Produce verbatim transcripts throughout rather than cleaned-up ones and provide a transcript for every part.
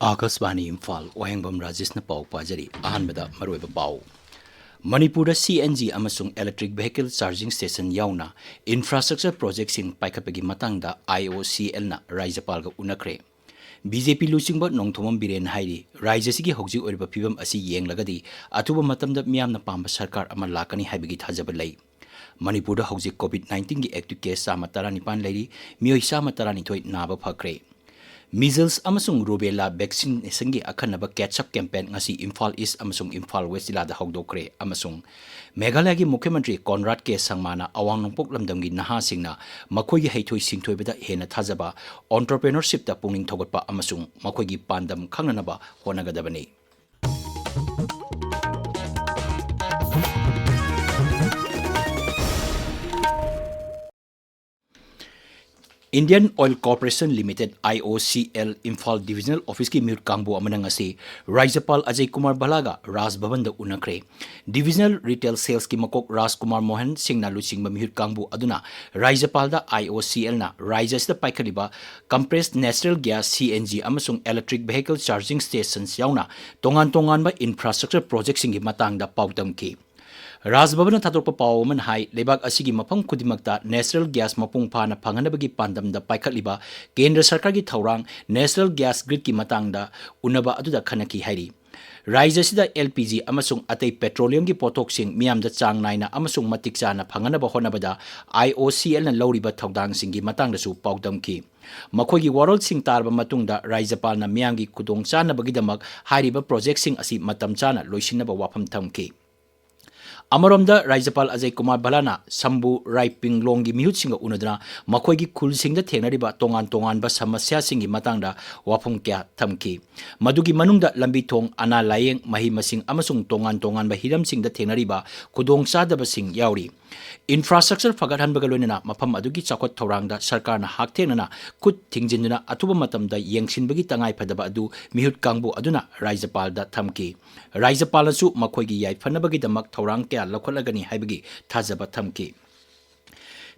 ꯑꯥꯀꯥꯁꯕꯥꯅꯤ ꯏꯝꯐꯥꯜ, ꯋꯥꯍꯦꯡꯕꯝ ꯔꯥꯖꯦꯁꯅ ꯄꯥꯎ ꯄꯥꯖꯔꯤ꯫ ꯑꯍꯥꯟꯕꯗ ꯃꯔꯨꯑꯣꯏꯕ ꯄꯥꯎ꯫ ꯃꯅꯤꯄꯨꯔꯗ C N G ꯑꯃꯁꯨꯡ electric vehicle charging station ꯌꯥꯎꯅ infrastructure projectꯁꯤꯡ ꯄꯥꯏꯈꯠꯄꯒꯤ ꯃꯇꯥꯡꯗ I O C Lꯅ ꯔꯥꯖ꯭ꯌꯄꯥꯜꯒ ꯎꯅꯈ꯭ꯔꯦ꯫ B J P ꯂꯨꯆꯤꯡꯕ ꯅꯣꯡꯊꯣꯝꯕꯝ ꯕꯤꯔꯦꯟꯅ ꯍꯥꯏꯔꯤ, ꯔꯥꯖ꯭ꯌꯁꯤꯒꯤ ꯍꯧꯖꯤꯛ ꯑꯣꯏꯔꯤꯕ ꯐꯤꯕꯝ ꯑꯁꯤ ꯌꯦꯡꯂꯒꯗꯤ ꯑꯊꯨꯕ ꯃꯇꯝꯗ ꯃꯤꯌꯥꯝꯅ ꯄꯥꯝꯕ ꯁꯔꯀꯥꯔ ꯑꯃ ꯂꯥꯛꯀꯅꯤ ꯍꯥꯏꯕꯒꯤ ꯊꯥꯖꯕ ꯂꯩ꯫ ꯃꯅꯤꯄꯨꯔꯗ ꯍꯧꯖꯤꯛ COVID nineteenꯒꯤ active case ꯆꯥꯝꯃ ꯇꯔꯥꯅꯤꯄꯥꯟ ꯂꯩꯔꯤ, ꯃꯤꯑꯣꯏ ꯆꯥꯝꯃ ꯇꯔꯥꯅꯤꯊꯣꯏ ꯅꯥꯕ ꯐꯈ꯭ꯔꯦ꯫ Measles ꯑꯃꯁꯨꯡ rubella vaccinationꯒꯤ ꯑꯈꯟꯅꯕ catch-up campaign ꯉꯁꯤ ꯏꯝꯐꯥꯜ ꯏꯁ꯭ꯠ ꯑꯃꯁꯨꯡ ꯏꯝꯐꯥꯜ ꯋꯦꯁ꯭ꯠ ꯖꯤꯂꯥꯗ ꯍꯧꯗꯣꯛꯈ꯭ꯔꯦ ꯑꯃꯁꯨꯡ ꯃꯦꯘꯥꯂꯌꯒꯤ ꯃꯨꯈ꯭ꯌ ꯃꯟꯇ꯭ꯔꯤ ꯀꯣꯟꯔꯥꯗ ꯀꯦ ꯁꯪꯃꯥꯅ ꯑꯋꯥꯡ ꯅꯣꯡꯄꯣꯛ ꯂꯝꯗꯝꯒꯤ ꯅꯍꯥꯁꯤꯡꯅ ꯃꯈꯣꯏꯒꯤ ꯍꯩꯊꯣꯏ ꯁꯤꯡꯊꯣꯏꯕꯗ ꯍꯦꯟꯅ ꯊꯥꯖꯕ, entrepreneurshipꯇ ꯄꯨꯛꯅꯤꯡ ꯊꯧꯒꯠꯄ ꯑꯃꯁꯨꯡ ꯃꯈꯣꯏꯒꯤ ꯄꯥꯟꯗꯝ ꯈꯪꯅꯅꯕ ꯍꯣꯠꯅꯒꯗꯕꯅꯤ꯫ Indian Oil Corporation Limited, I O C L, Imphal divisional officeꯀꯤ ꯃꯤꯍꯨꯠ ꯀꯥꯡꯕꯨ ꯑꯃꯅ ꯉꯁꯤ ꯔꯥꯖ꯭ꯌꯄꯥꯜ ꯑꯖꯌ ꯀꯨꯃꯥꯔ ꯚꯜꯂꯥꯒ ꯔꯥꯖ ꯚꯕꯟꯗ ꯎꯅꯈ꯭ꯔꯦ꯫ Divisional Retail Salesꯀꯤ ꯃꯀꯣꯛ ꯔꯥꯖ ꯀꯨꯃꯥꯔ ꯃꯣꯍꯟ ꯁꯤꯡꯅ ꯂꯨꯆꯤꯡꯕ ꯃꯤꯍꯨꯠ ꯀꯥꯡꯕꯨ ꯑꯗꯨꯅ ꯔꯥꯖ꯭ꯌꯄꯥꯜꯗ I O C Lꯅ ꯔꯥꯖ꯭ꯌ ꯑꯁꯤꯗ ꯄꯥꯏꯈꯠꯂꯤꯕ compressed natural gas, C N G, ꯑꯃꯁꯨꯡ electric vehicle charging stations ꯌꯥꯎꯅ ꯇꯣꯉꯥꯟ ꯇꯣꯉꯥꯟꯕ infrastructure projectꯁꯤꯡꯒꯤ ꯃꯇꯥꯡꯗ ꯄꯥꯎ ꯇꯝꯈꯤ꯫ ꯔꯥꯖ ꯚꯕꯟꯅ ꯊꯥꯗꯣꯔꯛꯄ ꯄꯥꯎ ꯑꯃꯅ ꯍꯥꯏ, ꯂꯩꯕꯥꯛ ꯑꯁꯤꯒꯤ ꯃꯐꯝ ꯈꯨꯗꯤꯡꯃꯛꯇ natural gas ꯃꯄꯨꯡ ꯐꯥꯅ ꯐꯪꯍꯟꯅꯕꯒꯤ ꯄꯥꯟꯗꯝꯗ ꯄꯥꯏꯈꯠꯂꯤꯕ ꯀꯦꯟꯗ꯭ꯔ ꯁꯔꯀꯥꯔꯒꯤ ꯊꯧꯔꯥꯡ natural gas gridꯀꯤ ꯃꯇꯥꯡꯗ ꯎꯅꯕ ꯑꯗꯨꯗ ꯈꯟꯅꯈꯤ ꯍꯥꯏꯔꯤ꯫ ꯔꯥꯖ꯭ꯌ ꯑꯁꯤꯗ L P G ꯑꯃꯁꯨꯡ ꯑꯇꯩ petroleumꯒꯤ ꯄꯣꯠꯊꯣꯛꯁꯤꯡ ꯃꯤꯌꯥꯝꯗ ꯆꯥꯡ ꯅꯥꯏꯅ ꯑꯃꯁꯨꯡ ꯃꯇꯤꯛ ꯆꯥꯅ ꯐꯪꯍꯟꯅꯕ ꯍꯣꯠꯅꯕꯗ I O C Lꯅ ꯂꯧꯔꯤꯕ ꯊꯧꯗꯥꯡꯁꯤꯡꯒꯤ ꯃꯇꯥꯡꯗꯁꯨ ꯄꯥꯎꯗꯝꯈꯤ꯫ ꯃꯈꯣꯏꯒꯤ ꯋꯥꯔꯣꯜꯁꯤꯡ ꯇꯥꯔꯕ ꯃꯇꯨꯡꯗ ꯔꯥꯖ꯭ꯌꯄꯥꯜꯅ ꯃꯤꯌꯥꯝꯒꯤ ꯈꯨꯗꯣꯡꯆꯥꯅꯕꯒꯤꯗꯃꯛ ꯍꯥꯏꯔꯤꯕ projectꯁꯤꯡ ꯑꯁꯤ ꯃꯇꯝ ꯆꯥꯅ ꯂꯣꯏꯁꯤꯟꯅꯕ ꯋꯥꯐꯝ ꯊꯝꯈꯤ꯫ ꯑꯃꯔꯣꯝꯗ ꯔꯥꯖ꯭ꯌꯄꯥꯜ ꯑꯖꯌ ꯀꯨꯃꯥꯔ ꯚꯜꯂꯥꯅ ꯁꯝꯕꯨ ꯔꯥꯏꯄꯤꯡꯂꯣꯡꯒꯤ ꯃꯤꯍꯨꯠꯁꯤꯡꯒ ꯎꯅꯗꯨꯅ ꯃꯈꯣꯏꯒꯤ ꯈꯨꯜꯁꯤꯡꯗ ꯊꯦꯡꯅꯔꯤꯕ ꯇꯣꯉꯥꯟ ꯇꯣꯉꯥꯟꯕ ꯁꯃꯁ꯭ꯌꯥꯁꯤꯡꯒꯤ ꯃꯇꯥꯡꯗ ꯋꯥꯐꯝ ꯀꯌꯥ ꯊꯝꯈꯤ꯫ ꯃꯗꯨꯒꯤ ꯃꯅꯨꯡꯗ ꯂꯝꯕꯤ ꯊꯣꯡ, ꯑꯅꯥ ꯂꯥꯌꯦꯡ, ꯃꯍꯩ ꯃꯁꯤꯡ ꯑꯃꯁꯨꯡ ꯇꯣꯉꯥꯟ ꯇꯣꯉꯥꯟꯕ ꯍꯤꯔꯝꯁꯤꯡꯗ ꯊꯦꯡꯅꯔꯤꯕ ꯈꯨꯗꯣꯡꯆꯥꯗꯕꯁꯤꯡ ꯌꯥꯎꯔꯤ꯫ Infrastructure ꯐꯒꯠꯍꯟꯕꯒ ꯂꯣꯏꯅꯅ ꯃꯐꯝ ꯑꯗꯨꯒꯤ ꯆꯥꯎꯈꯠ ꯊꯧꯔꯥꯡꯗ ꯁꯔꯀꯥꯔꯅ ꯍꯛꯊꯦꯡꯅꯅ ꯈꯨꯠ ꯊꯤꯡꯖꯤꯟꯗꯨꯅ ꯑꯊꯨꯕ ꯃꯇꯝꯗ ꯌꯦꯡꯁꯤꯟꯕꯒꯤ ꯇꯉꯥꯏꯐꯗꯕ ꯑꯗꯨ ꯃꯤꯍꯨꯠ ꯀꯥꯡꯕꯨ ꯑꯗꯨꯅ ꯔꯥꯖ꯭ꯌꯄꯥꯜꯗ ꯊꯝꯈꯤ꯫ ꯔꯥꯖ꯭ꯌꯄꯥꯜꯅꯁꯨ ꯃꯈꯣꯏꯒꯤ ꯌꯥꯏꯐꯅꯕꯒꯤꯗꯃꯛ ꯊꯧꯔꯥꯡ ꯀꯌꯥ ꯂꯧꯈꯠꯂꯒꯅꯤ ꯍꯥꯏꯕꯒꯤ ꯊꯥꯖꯕ ꯊꯝꯈꯤ꯫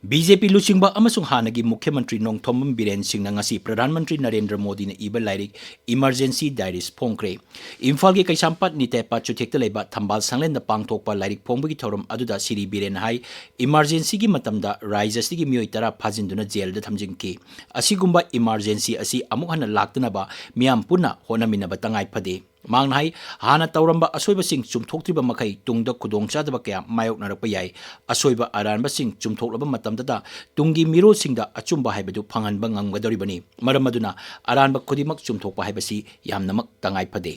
ꯕꯤ ꯖꯦ ꯄꯤ ꯂꯨꯆꯤꯡꯕ ꯑꯃꯁꯨꯡ ꯍꯥꯟꯅꯒꯤ ꯃꯨꯈ꯭ꯌ ꯃꯟꯇ꯭ꯔꯤ ꯅꯣꯡꯊꯣꯝꯕꯝ ꯕꯤꯔꯦꯟ ꯁꯤꯡꯅ ꯉꯁꯤ ꯄ꯭ꯔꯙꯥꯟ ꯃꯟꯇ꯭ꯔꯤ ꯅꯔꯦꯟꯗ꯭ꯔ ꯃꯣꯗꯤꯅ ꯏꯕ ꯂꯥꯏꯔꯤꯛ Emergency Diaries ꯐꯣꯡꯈ꯭ꯔꯦ꯫ ꯏꯝꯐꯥꯜꯒꯤ ꯀꯩꯁꯥꯝꯄꯥꯠ ꯅꯤꯇꯦꯄꯥ ꯆꯨꯊꯦꯛꯇ ꯂꯩꯕ ꯊꯝꯕꯥꯜ ꯁꯪꯂꯦꯟꯗ ꯄꯥꯡꯊꯣꯛꯄ ꯂꯥꯏꯔꯤꯛ ꯐꯣꯡꯕꯒꯤ ꯊꯧꯔꯝ ꯑꯗꯨꯗ ꯁꯤꯔꯤ ꯕꯤꯔꯦꯟ ꯍꯥꯏ, ꯏꯃꯥꯔꯖꯦꯟꯁꯤꯒꯤ ꯃꯇꯝꯗ ꯔꯥꯏꯖ꯭ꯌ ꯑꯁꯤꯒꯤ ꯃꯤꯑꯣꯏ ꯇꯔꯥ ꯐꯥꯖꯤꯟꯗꯨꯅ ꯖꯦꯜꯗ ꯊꯝꯖꯤꯟꯈꯤ꯫ ꯑꯁꯤꯒꯨꯝꯕ ꯏꯃꯥꯔꯖꯦꯟꯁꯤ ꯑꯁꯤ ꯑꯃꯨꯛ ꯍꯟꯅ ꯂꯥꯛꯇꯅꯕ ꯃꯤꯌꯥꯝ ꯄꯨꯟꯅ ꯍꯣꯠꯅꯃꯤꯟꯅꯕ ꯇꯉꯥꯏ ꯐꯗꯦ꯫ ꯃꯍꯥꯛꯅ ꯍꯥꯏ, ꯍꯥꯟꯅ ꯇꯧꯔꯝꯕ ꯑꯁꯣꯏꯕꯁꯤꯡ ꯆꯨꯝꯊꯣꯛꯇ꯭ꯔꯤꯕ ꯃꯈꯩ ꯇꯨꯡꯗ ꯈꯨꯗꯣꯡꯆꯥꯗꯕ ꯀꯌꯥ ꯃꯥꯌꯣꯛꯅꯔꯛꯄ ꯌꯥꯏ꯫ ꯑꯁꯣꯏꯕ ꯑꯔꯥꯟꯕꯁꯤꯡ ꯆꯨꯝꯊꯣꯛꯂꯕ ꯃꯇꯝꯗꯇ ꯇꯨꯡꯒꯤ ꯃꯤꯔꯣꯜꯁꯤꯡꯗ ꯑꯆꯨꯝꯕ ꯍꯥꯏꯕꯗꯨ ꯐꯪꯍꯟꯕ ꯉꯝꯒꯗꯧꯔꯤꯕꯅꯤ꯫ ꯃꯔꯝ ꯑꯗꯨꯅ ꯑꯔꯥꯟꯕ ꯈꯨꯗꯤꯡꯃꯛ ꯆꯨꯝꯊꯣꯛꯄ ꯍꯥꯏꯕꯁꯤ ꯌꯥꯝꯅꯃꯛ ꯇꯉꯥꯏ ꯐꯗꯦ꯫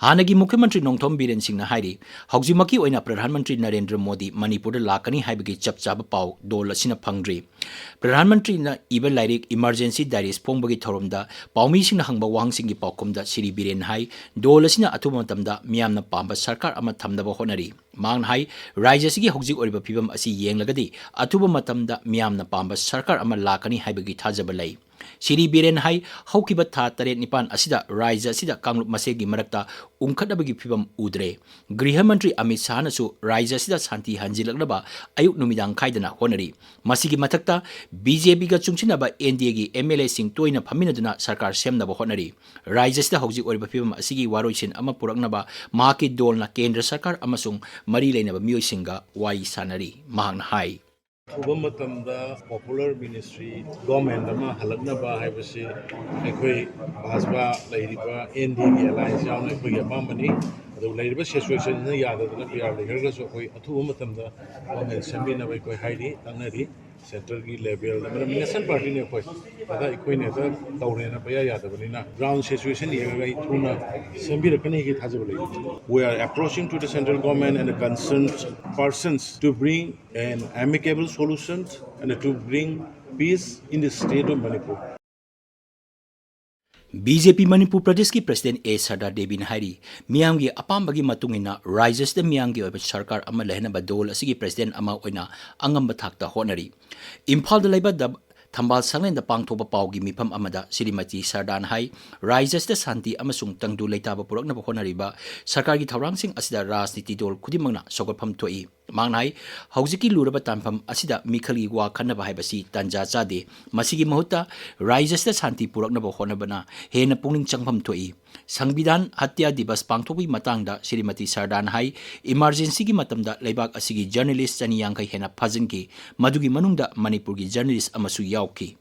ꯍꯥꯟꯅꯒꯤ ꯃꯨꯈ꯭ꯌ ꯃꯟꯇ꯭ꯔꯤ ꯅꯣꯡꯊꯣꯝ ꯕꯤꯔꯦꯟ ꯁꯤꯡꯅ ꯍꯥꯏꯔꯤ, ꯍꯧꯖꯤꯛꯃꯛꯀꯤ ꯑꯣꯏꯅ ꯄ꯭ꯔꯙꯥꯟ ꯃꯟꯇ꯭ꯔꯤ ꯅꯔꯦꯟꯗ꯭ꯔ ꯃꯣꯗꯤ ꯃꯅꯤꯄꯨꯔꯗ ꯂꯥꯛꯀꯅꯤ ꯍꯥꯏꯕꯒꯤ ꯆꯞ ꯆꯥꯕ ꯄꯥꯎ ꯗꯣꯜ ꯑꯁꯤꯅ ꯐꯪꯗ꯭ꯔꯤ꯫ ꯄ꯭ꯔꯙꯥꯟ ꯃꯟꯇ꯭ꯔꯤꯅ ꯏꯕ ꯂꯥꯏꯔꯤꯛ Emergency Diaries ꯐꯣꯡꯕꯒꯤ ꯊꯧꯔꯝꯗ ꯄꯥꯎꯃꯤꯁꯤꯡꯅ ꯍꯪꯕ ꯋꯥꯍꯪꯁꯤꯡꯒꯤ ꯄꯥꯎꯈꯨꯝꯗ ꯁꯤꯔꯤ ꯕꯤꯔꯦꯟ ꯍꯥꯏ, ꯗꯣꯜ ꯑꯁꯤꯅ ꯑꯊꯨꯕ ꯃꯇꯝꯗ ꯃꯤꯌꯥꯝꯅ ꯄꯥꯝꯕ ꯁꯔꯀꯥꯔ ꯑꯃ ꯊꯝꯅꯕ ꯍꯣꯠꯅꯔꯤ꯫ ꯃꯍꯥꯛꯅ ꯍꯥꯏ, ꯔꯥꯏꯖ꯭ꯌ ꯑꯁꯤꯒꯤ ꯍꯧꯖꯤꯛ ꯑꯣꯏꯔꯤꯕ ꯐꯤꯕꯝ ꯑꯁꯤ ꯌꯦꯡꯂꯒꯗꯤ ꯑꯊꯨꯕ ꯃꯇꯝꯗ ꯃꯤꯌꯥꯝꯅ ꯄꯥꯝꯕ ꯁꯔꯀꯥꯔ ꯑꯃ ꯂꯥꯛꯀꯅꯤ ꯍꯥꯏꯕꯒꯤ ꯊꯥꯖꯕ ꯂꯩ꯫ ꯁꯤꯔꯤ ꯕꯤꯔꯦꯟ ꯍꯥꯏ, ꯍꯧꯈꯤꯕ ꯊꯥ ꯇꯔꯦꯠ ꯅꯤꯄꯥꯟ ꯑꯁꯤꯗ ꯔꯥꯏꯖ꯭ꯌ ꯑꯁꯤꯗ ꯀꯥꯡꯂꯨꯞ ꯃꯁꯦꯜꯒꯤ ꯃꯔꯛꯇ ꯎꯪꯈꯠꯅꯕꯒꯤ ꯐꯤꯕꯝ ꯎꯗ꯭ꯔꯦ꯫ ꯒ꯭ꯔꯤꯍ ꯃꯟꯇ꯭ꯔꯤ ꯑꯃꯤꯠ ꯁꯥꯍꯅꯁꯨ ꯔꯥꯏꯖ꯭ꯌ ꯑꯁꯤꯗ ꯁꯥꯟꯇꯤ ꯍꯟꯖꯤꯜꯂꯛꯅꯕ ꯑꯌꯨꯛ ꯅꯨꯃꯤꯗꯥꯡ ꯈꯥꯏꯗꯅ ꯍꯣꯠꯅꯔꯤ꯫ ꯃꯁꯤꯒꯤ ꯃꯊꯛꯇ ꯕꯤ ꯖꯦ ꯄꯤꯒ ꯆꯨꯡꯁꯤꯟꯅꯕ ꯑꯦꯟ ꯗꯤ ꯑꯦꯒꯤ ꯑꯦꯝ ꯑꯦꯜ ꯑꯦꯁꯤꯡ ꯇꯣꯏꯅ ꯐꯝꯃꯤꯟꯅꯗꯨꯅ ꯁꯔꯀꯥꯔ ꯁꯦꯝꯅꯕ ꯍꯣꯠꯅꯔꯤ꯫ ꯔꯥꯏꯖ꯭ꯌ ꯑꯁꯤꯗ ꯍꯧꯖꯤꯛ ꯑꯣꯏꯔꯤꯕ ꯐꯤꯕꯝ ꯑꯁꯤꯒꯤ ꯋꯥꯔꯣꯏꯁꯤꯟ ꯑꯃ ꯄꯨꯔꯛꯅꯕ ꯃꯍꯥꯛꯀꯤ ꯗꯣꯜꯅ ꯀꯦꯟꯗ꯭ꯔ ꯁꯔꯀꯥꯔ ꯑꯃꯁꯨꯡ ꯃꯔꯤ ꯂꯩꯅꯕ ꯃꯤꯑꯣꯏꯁꯤꯡꯒ ꯋꯥꯔꯤ ꯁꯥꯟꯅꯔꯤ꯫ ꯃꯍꯥꯛꯅ ꯍꯥꯏ, ꯑꯊꯨꯕ ꯃꯇꯝꯗ popular ministry government ꯑꯃ ꯍꯜꯂꯛꯅꯕ ꯍꯥꯏꯕꯁꯤ ꯑꯩꯈꯣꯏ ꯚꯥꯖꯄꯥ ꯂꯩꯔꯤꯕ ꯑꯦꯟ ꯗꯤ ꯑꯦꯒꯤ alliance ꯌꯥꯎꯅ ꯑꯩꯈꯣꯏꯒꯤ ꯑꯄꯥꯝꯕꯅꯤ꯫ ꯑꯗꯨ ꯂꯩꯔꯤꯕ situation ꯁꯤꯅ ꯌꯥꯗꯗꯅ ꯄꯤ ꯑꯥꯔ ꯂꯩꯈ꯭ꯔꯒꯁꯨ ꯑꯩꯈꯣꯏ ꯑꯊꯨꯕ ꯃꯇꯝꯗ government ꯁꯦꯝꯕꯤꯅꯕ ꯑꯩꯈꯣꯏ ꯍꯥꯏꯔꯤ, ꯇꯥꯟꯅꯔꯤ꯫ Centre ꯒꯤ level ꯗ, ꯃꯔꯝꯗꯤ national party ꯅꯤ ꯑꯩꯈꯣꯏ, ꯑꯗ ꯑꯩꯈꯣꯏꯅ ꯍꯦꯛꯇ ꯇꯧꯔꯦꯅ ꯄꯪꯌꯥ ꯌꯥꯗꯕꯅꯤꯅ, ground situation ꯌꯦꯡꯉꯒ ꯑꯩ ꯊꯨꯅ ꯁꯦꯝꯕꯤꯔꯛꯀꯅꯤ ꯍꯥꯏꯕꯒꯤ ꯊꯥꯖꯕ ꯂꯩ꯫ We are approaching to the central government and the concerned persons to bring an amicable solution and to bring peace in the state of Manipur. B J P Manipur ꯄ꯭ꯔꯗꯦꯁꯀꯤ ꯄ꯭ꯔꯁꯤꯗꯦꯟ ꯑꯦ ꯁꯔꯗꯥ ꯗꯦꯕꯤꯅ ꯍꯥꯏꯔꯤ, ꯃꯤꯌꯥꯝꯒꯤ ꯑꯄꯥꯝꯕꯒꯤ ꯃꯇꯨꯡ ꯏꯟꯅ ꯔꯥꯏꯖ꯭ꯌ ꯑꯁꯤꯗ ꯃꯤꯌꯥꯝꯒꯤ ꯑꯣꯏꯕ ꯁꯔꯀꯥꯔ ꯑꯃ ꯂꯩꯍꯟꯅꯕ ꯗꯣꯜ ꯑꯁꯤꯒꯤ ꯄ꯭ꯔꯁꯤꯗꯦꯟ ꯑꯃ ꯑꯣꯏꯅ ꯑꯉꯝꯕ ꯊꯥꯛꯇ ꯍꯣꯠꯅꯔꯤ꯫ ꯏꯝꯐꯥꯜꯗ ꯂꯩꯕ ꯗ-, ꯊꯝꯕꯥꯜ ꯁꯪꯂꯦꯟꯗ ꯄꯥꯡꯊꯣꯛꯄ ꯄꯥꯎꯒꯤ ꯃꯤꯐꯝ ꯑꯃꯗ ꯁ꯭ꯔꯤꯃꯇꯤ ꯁꯔꯗꯥꯅ ꯍꯥꯏ, ꯔꯥꯏꯖ꯭ꯌ ꯑꯁꯤꯗ ꯁꯥꯟꯇꯤ ꯑꯃꯁꯨꯡ ꯇꯪꯗꯨ ꯂꯩꯇꯥꯕ ꯄꯨꯔꯛꯅꯕ ꯍꯣꯠꯅꯔꯤꯕ ꯁꯔꯀꯥꯔꯒꯤ ꯊꯧꯔꯥꯡꯁꯤꯡ ꯑꯁꯤꯗ ꯔꯥꯖꯅꯤꯇꯤ ꯗꯣꯜ ꯈꯨꯗꯤꯡꯃꯛꯅ ꯁꯧꯒꯠꯐꯝ ꯊꯣꯛꯏ꯫ ꯃꯍꯥꯛꯅ ꯍꯥꯏ, ꯍꯧꯖꯤꯛꯀꯤ ꯂꯨꯔꯕ ꯇꯥꯟꯐꯝ ꯑꯁꯤꯗ ꯃꯤꯈꯜꯒꯤ ꯋꯥ ꯈꯟꯅꯕ ꯍꯥꯏꯕꯁꯤ ꯇꯥꯟꯖꯥ ꯆꯥꯗꯦ꯫ ꯃꯁꯤꯒꯤ ꯃꯍꯨꯠꯇ ꯔꯥꯏꯖ꯭ꯌꯁꯤꯗ ꯁꯥꯟꯇꯤ ꯄꯨꯔꯛꯅꯕ ꯍꯣꯠꯅꯕꯅ ꯍꯦꯟꯅ ꯄꯨꯛꯅꯤꯡ ꯆꯪꯐꯝ ꯊꯣꯛꯏ꯫ ꯁꯪꯕꯤꯙꯥꯟ ꯍꯠꯌꯥ ꯗꯤꯕꯁ ꯄꯥꯡꯊꯣꯛꯄꯒꯤ ꯃꯇꯥꯡꯗ ꯁ꯭ꯔꯤꯃꯇꯤ ꯁꯔꯗꯥꯅ ꯍꯥꯏ, ꯏꯃꯥꯔꯖꯦꯟꯁꯤꯒꯤ ꯃꯇꯝꯗ ꯂꯩꯕꯥꯛ ꯑꯁꯤꯒꯤ ꯖꯔꯅꯦꯂꯤꯁ ꯆꯅꯤ ꯌꯥꯡꯈꯩ ꯍꯦꯟꯅ ꯐꯥꯖꯤꯟꯈꯤ, ꯃꯗꯨꯒꯤ ꯃꯅꯨꯡꯗ ꯃꯅꯤꯄꯨꯔꯒꯤ ꯖꯔꯅꯦꯂꯤꯁ ꯑꯃꯁꯨ ꯌꯥꯎꯈꯤ꯫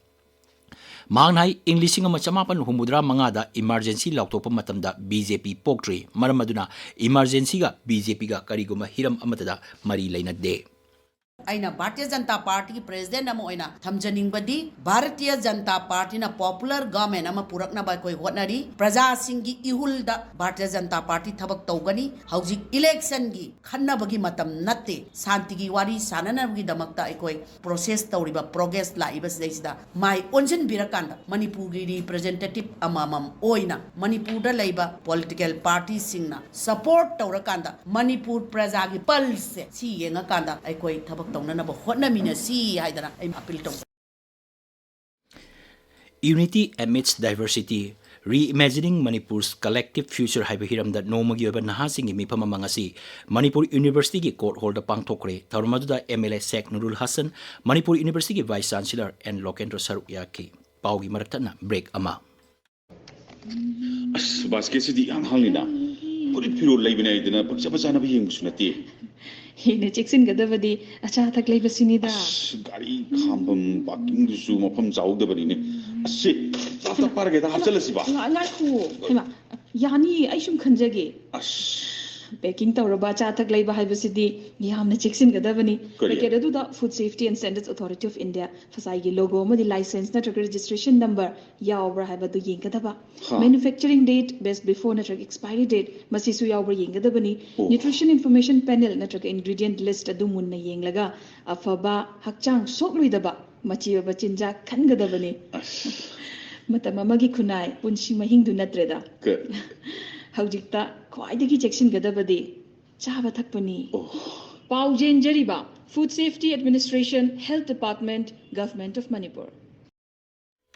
ꯃꯍꯥꯛꯅ ꯍꯥꯏ, ꯏꯪ ꯂꯤꯁꯤꯡ ꯑꯃ ꯆꯃꯥꯄꯟ ꯍꯨꯝꯐꯨꯇꯔꯥ ꯃꯉꯥꯗ ꯏꯃꯥꯔꯖꯦꯟꯁꯤ ꯂꯥꯎꯊꯣꯛꯄ ꯃꯇꯝꯗ ꯕꯤ ꯖꯦ ꯄꯤ ꯄꯣꯛꯇ꯭ꯔꯤ꯫ ꯃꯔꯝ ꯑꯗꯨꯅ ꯏꯃꯥꯔꯖꯦꯟꯁꯤꯒ ꯕꯤ ꯖꯦ ꯄꯤꯒ ꯀꯔꯤꯒꯨꯝꯕ ꯍꯤꯔꯝ ꯑꯃꯠꯇꯗ ꯃꯔꯤ ꯂꯩꯅꯗꯦ꯫ ꯑꯩꯅ ꯚꯥꯔꯇꯤꯌ ꯖꯅꯇꯥ ꯄꯥꯔꯇꯤꯒꯤ ꯄ꯭ꯔꯦꯁꯤꯗꯦꯟꯠ ꯑꯃ ꯑꯣꯏꯅ ꯊꯝꯖꯅꯤꯡꯕꯗꯤ, ꯚꯥꯔꯇꯤꯌ ꯖꯅꯇꯥ ꯄꯥꯔꯇꯤꯅ ꯄꯣꯄꯨꯂꯔ ꯒꯚꯔꯟꯃꯦꯟꯠ ꯑꯃ ꯄꯨꯔꯛꯅꯕ ꯑꯩꯈꯣꯏ ꯍꯣꯠꯅꯔꯤ꯫ ꯄ꯭ꯔꯖꯥꯁꯤꯡꯒꯤ ꯏꯍꯨꯜꯗ ꯚꯥꯔꯇꯤꯌ ꯖꯅꯇꯥ ꯄꯥꯔꯇꯤ ꯊꯕꯛ ꯇꯧꯒꯅꯤ꯫ ꯍꯧꯖꯤꯛ ꯏꯂꯦꯛꯁꯟꯒꯤ ꯈꯟꯅꯕꯒꯤ ꯃꯇꯝ ꯅꯠꯇꯦ꯫ ꯁꯥꯟꯇꯤꯒꯤ ꯋꯥꯔꯤ ꯁꯥꯟꯅꯅꯕꯒꯤꯗꯃꯛꯇ ꯑꯩꯈꯣꯏ ꯄ꯭ꯔꯣꯁꯦꯁ ꯇꯧꯔꯤꯕ, ꯄ꯭ꯔꯣꯒ꯭ꯔꯦꯁ ꯂꯥꯛꯏꯕꯁꯤꯗꯩꯁꯤꯗ ꯃꯥꯏ ꯑꯣꯟꯁꯤꯟꯕꯤꯔꯀꯥꯟꯗ, ꯃꯅꯤꯄꯨꯔꯒꯤ ꯔꯤꯄ꯭ꯔꯖꯦꯟꯇꯦꯇꯤꯚ ꯑꯃꯃꯝ ꯑꯣꯏꯅ ꯃꯅꯤꯄꯨꯔꯗ ꯂꯩꯕ ꯄꯣꯂꯤꯇꯤꯀꯦꯜ ꯄꯥꯔꯇꯤꯁꯤꯡꯅ ꯁꯄꯣꯔꯠ ꯇꯧꯔꯀꯥꯟꯗ, ꯃꯅꯤꯄꯨꯔ ꯄ꯭ꯔꯖꯥꯒꯤ ꯄꯜꯁꯁꯦ ꯁꯤ ꯌꯦꯡꯉꯀꯥꯟꯗ ꯑꯩꯈꯣꯏ ꯊꯕꯛ ꯇꯧꯅꯅꯕ ꯍꯣꯠꯅꯃꯤꯟꯅꯁꯤ ꯍꯥꯏꯗꯅ ꯑꯩ ꯑꯄꯤꯜ ꯇꯧꯖꯩ꯫ Unity amidst diversity, Reimagining Manipur's Collective Future ꯍꯥꯏꯕ ꯍꯤꯔꯝꯗ ꯅꯣꯡꯃꯒꯤ ꯑꯣꯏꯕ ꯅꯍꯥꯁꯤꯡꯒꯤ ꯃꯤꯐꯝ ꯑꯃ ꯉꯁꯤ ꯃꯅꯤꯄꯨꯔ ꯌꯨꯅꯤꯚꯔꯁꯤꯇꯤꯒꯤ ꯀꯣꯔꯠ ꯍꯣꯜꯗ ꯄꯥꯡꯊꯣꯛꯈ꯭ꯔꯦ꯫ ꯊꯧꯔꯝ ꯑꯗꯨꯗ M L A Sheikh Nurul Hasan, Manipur ꯌꯨꯅꯤꯚꯔꯁꯤꯇꯤꯒꯤ ꯚꯥꯏꯁ ꯆꯥꯟꯁꯦꯂꯔ ꯑꯦꯟ ꯂꯣꯀꯦꯟꯗ꯭ꯔꯣ ꯁꯔꯨꯛ ꯌꯥꯈꯤ꯫ ꯄꯥꯎꯒꯤ ꯃꯔꯛ ꯊꯠꯅ ꯕ꯭ꯔꯦꯛ ꯑꯃ꯫ ꯑꯁ, ꯕꯥꯁꯀꯦꯠꯁꯤꯗꯤ ꯏꯍꯥꯡ ꯍꯥꯡꯂꯤꯅ꯫ ꯐꯨꯔꯤꯠ ꯐꯤꯔꯣꯜ ꯂꯩꯕꯅꯦ ꯍꯥꯏꯗꯅ ꯄꯪꯆꯥ ꯄꯪꯆꯥꯅꯕ ꯌꯦꯡꯕꯁꯨ ꯅꯠꯇꯦ꯫ ꯍꯦꯟꯅ ꯆꯦꯛꯁꯤꯟꯒꯗꯕꯗꯤ ꯑꯆꯥ ꯑꯊꯛ ꯂꯩꯕꯁꯤꯅꯤꯗ꯫ ꯑꯁ, ꯒꯥꯔꯤ ꯈꯥꯝꯐꯝ ꯄꯥꯔꯀꯤꯡꯗꯨꯁꯨ ꯃꯐꯝ ꯆꯥꯍꯧꯗꯕꯅꯤꯅꯦ꯫ ꯑꯁꯤ ꯄ꯭ꯂꯥꯁꯇꯤꯛ ꯄꯥꯏꯔꯒꯦꯗ ꯍꯥꯞꯆꯜꯂꯁꯤꯕ꯫ ꯉꯥ-, ꯉꯥꯏꯈꯣ꯫ ꯍꯩꯃꯥ, ꯌꯥꯅꯤ, ꯑꯩ ꯁꯨꯝ ꯈꯟꯖꯒꯦ꯫ ꯑꯁ꯫ ꯄꯦꯀꯤꯡ ꯇꯧꯔꯕ ꯑꯆꯥ ꯑꯊꯛ ꯂꯩꯕ ꯍꯥꯏꯕꯁꯤꯗꯤ ꯌꯥꯝꯅ ꯆꯦꯛꯁꯤꯟꯒꯗꯕꯅꯤ꯫ ꯀꯔꯤ? ꯄꯦꯀꯦꯠ ꯑꯗꯨꯗ Food Safety and Standards Authority of India, ꯐꯁꯥꯏꯒꯤ ꯂꯣꯒꯣ ꯑꯃꯗꯤ ꯂꯥꯏꯁꯦꯟꯁ ꯅꯠꯇ꯭ꯔꯒ ꯔꯦꯖꯤꯁꯇ꯭ꯔꯦꯁꯟ ꯅꯝꯕꯔ ꯌꯥꯎꯕ꯭ꯔꯥ ꯍꯥꯏꯕꯗꯨ ꯌꯦꯡꯒꯗꯕ꯫ ꯍꯥ꯫ Manufacturing date, best before ꯅꯠꯇ꯭ꯔꯒ expiry date, ꯃꯁꯤꯁꯨ ꯌꯥꯎꯕ꯭ꯔꯥ ꯌꯦꯡꯒꯗꯕꯅꯤ꯫ ꯑꯣ꯫ Nutrition Information Panel ꯅꯠꯇ꯭ꯔꯒ ingredient list ꯑꯗꯨ ꯃꯨꯟꯅ ꯌꯦꯡꯂꯒ ꯑꯐꯕ, ꯍꯛꯆꯥꯡ ꯁꯣꯛꯂꯣꯏꯗꯕ ꯃꯆꯤ ꯑꯣꯏꯕ ꯆꯤꯟꯖꯥꯛ ꯈꯟꯒꯗꯕꯅꯤ꯫ ꯑꯁ꯫ ꯃꯇꯝ ꯑꯃꯒꯤ ꯈꯨꯟꯅꯥꯏ, ꯄꯨꯟꯁꯤ ꯃꯍꯤꯡꯗꯨ ꯅꯠꯇ꯭ꯔꯦꯗ꯫ ꯀ- ꯍꯧꯖꯤꯛꯇ ꯈ꯭ꯋꯥꯏꯗꯒꯤ ꯆꯦꯛꯁꯤꯟꯒꯗꯕꯗꯤ ꯆꯥꯕ ꯊꯛꯄꯅꯤ꯫ ꯑꯣ꯫ ꯄꯥꯎ ꯆꯦꯟꯖꯔꯤꯕ Food Safety Administration, Health Department, Government of Manipur꯫